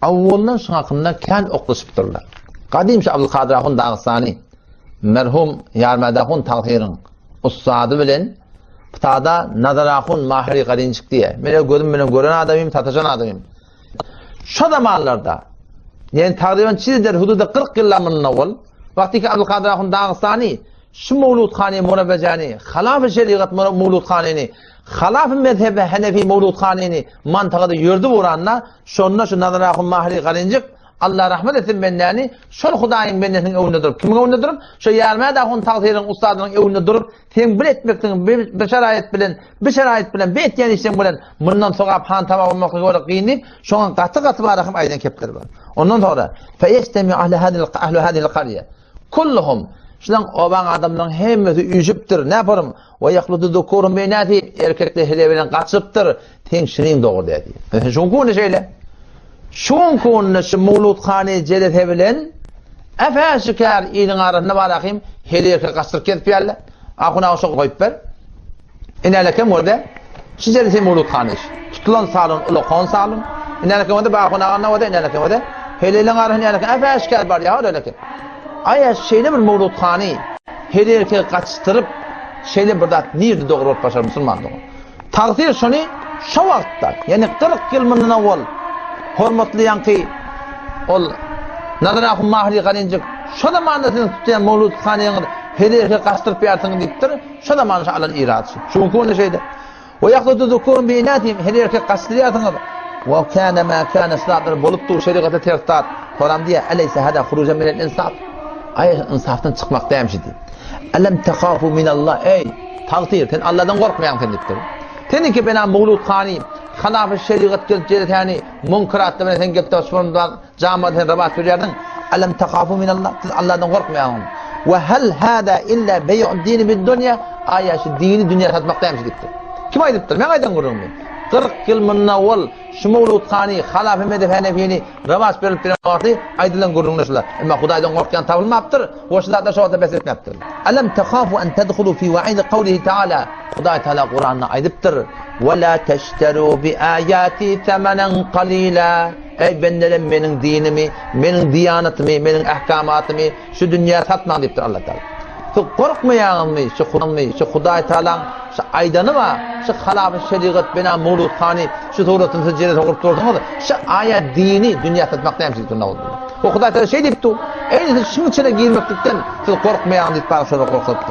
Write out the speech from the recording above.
Awwaldan şuň hakynda kän oklaşypdyrlar. Gadym şu Abdulkadyr ahun Dagystany, merhum Ýarmäd ahun tagsyryň ussady bilen Ptada Nazar ahun Mahyry Galinjik diýe. Men öz gözüm bilen gören adamym, sataşan adamym. Şo zamanlarda, ýagny tagryban çizder hududa 40 ýyldan mundan owal, wagtyky Abdulkadyr ahun Dagystany şu Mowludhany Murabejany, halafy şerigat Mowludhanyny, halafy mezhebi Henefi Mowludhanyny mantagada ýördi uranda, şonda şu Nazar ahun Mahyry Galinjik, Allah rahmet etsin bendäni, şol Hudaýyň bendesiniň öňünde durup, kimiň öňünde durup? Şo Ýarmäd ahun tagsyryň ussadynyň öňünde durup, Seň bir etmekligiň bir, bir şeraýat bilen, bir şeraýat bilen, bir etýän işleň bilen mundan sogap hantama bolmaklygy görä kyn diýip, şoňa gaty-gaty barahym aýdan kepler bar. Ondan soňra, Feýestemi'u ahlu hadil ahlu hadihil qarýa. Kulluhum Şulaň obaň adamlaryň hemmesi üýşüpdir. Näparym? Wa ýahludu zukurum bi inasi. Erkekler hele bilen gaçypdyr. Seň şunyň dogry diýdi. Mesela şu günde şeýle. Şu günde şu Mawlud hany jelese bilen äfäşikär iliň arasynda barahym hele erkek gaçdyryp gezip ýärler. Ahun aga şo goýup ber. Inälekem görde. Şu jelese Mawlud hany. Tutulan salon ulakon salon. Inälekem görde Ahun aga nowada inälekem görde. Hele iliň arasynda inälekem äfäşikär bar ýa ölekem. Aýa şeýle bir Mawlud hany hele erkek gaçdyryp şeýle bir zat nirde dogry bolup başar musulman dogan. Tagsyr şony şo wagtda, ýagny 40 ýyl mundan owal hormatly ýaňky ol Nazar ahun Mahri Galinjik şo zamanda siziň tutýan mowlud hanyňyz heleýe gaçdyryp ýarsyňyz diýipdir. Şo zaman şo alan irad şu. Şu günki günde şeýle. We ýahludu zukurun bi inatihim heleýe gaçdyrýarsyňyz. We kana ma kana şu zatlar bolup dur şerigata ters zat. Soram diýýär, Eleýse hada hurujan minel insaf. Aý ynsafdan çykmak dämişi diýip. Elem tehafu minallah eý tagsyr sen Allahdan gorkmaýaň sen diýipdir. Seniňki bena Mowlud hany halafy şerigat gelip jelesäni munkeratda bilen sen gelip şundan jamada sen rabat berýärdiň. Elem tehafu minallah siz Allahdan gorkmaýaň. We hal hada illa beý'ud dini bid dunýa aýa şu dini dünýä satmak dämişi diýipdir. Kim aýdypdyr? Men aýdan gürrüňmi? 40 ýyl mundan owal Şu Mowlud hany Halafy Mezhep Henefini rowaç berilip beren wagty aýdylan gürrüňler şular. Emma Hudaýdan gorkýan tapylmapdyr we şu zatlar şo wagtda bes etmepdir. Alam tehafu en tedhulu fi wa'idi kawlihi taala Hudaý Taala Kuranda aýdypdyr, Ve la teşteru bi ayati semenen qalila Eý bendelerim meniň dinimi, meniň diýanatymy, meniň ahkamatymy şu dünýä satmaň diýipdir Allah Taala. Siz gorkmaýaňyzmy şu Hudaý, şu Hudaý Taalaň şu aýdany bar, şu halafy şerigat bina Mowlud hany şu suratyny siz jere sokup dursuňyz, şu aýat dini dünýä satmak näme üçin diýip O Hudaý Taala şeý diýip dur. Eý siz şuň içine girmeklikden siz gorkmaýaňyz diýip bar şolar gorkuzypdyr.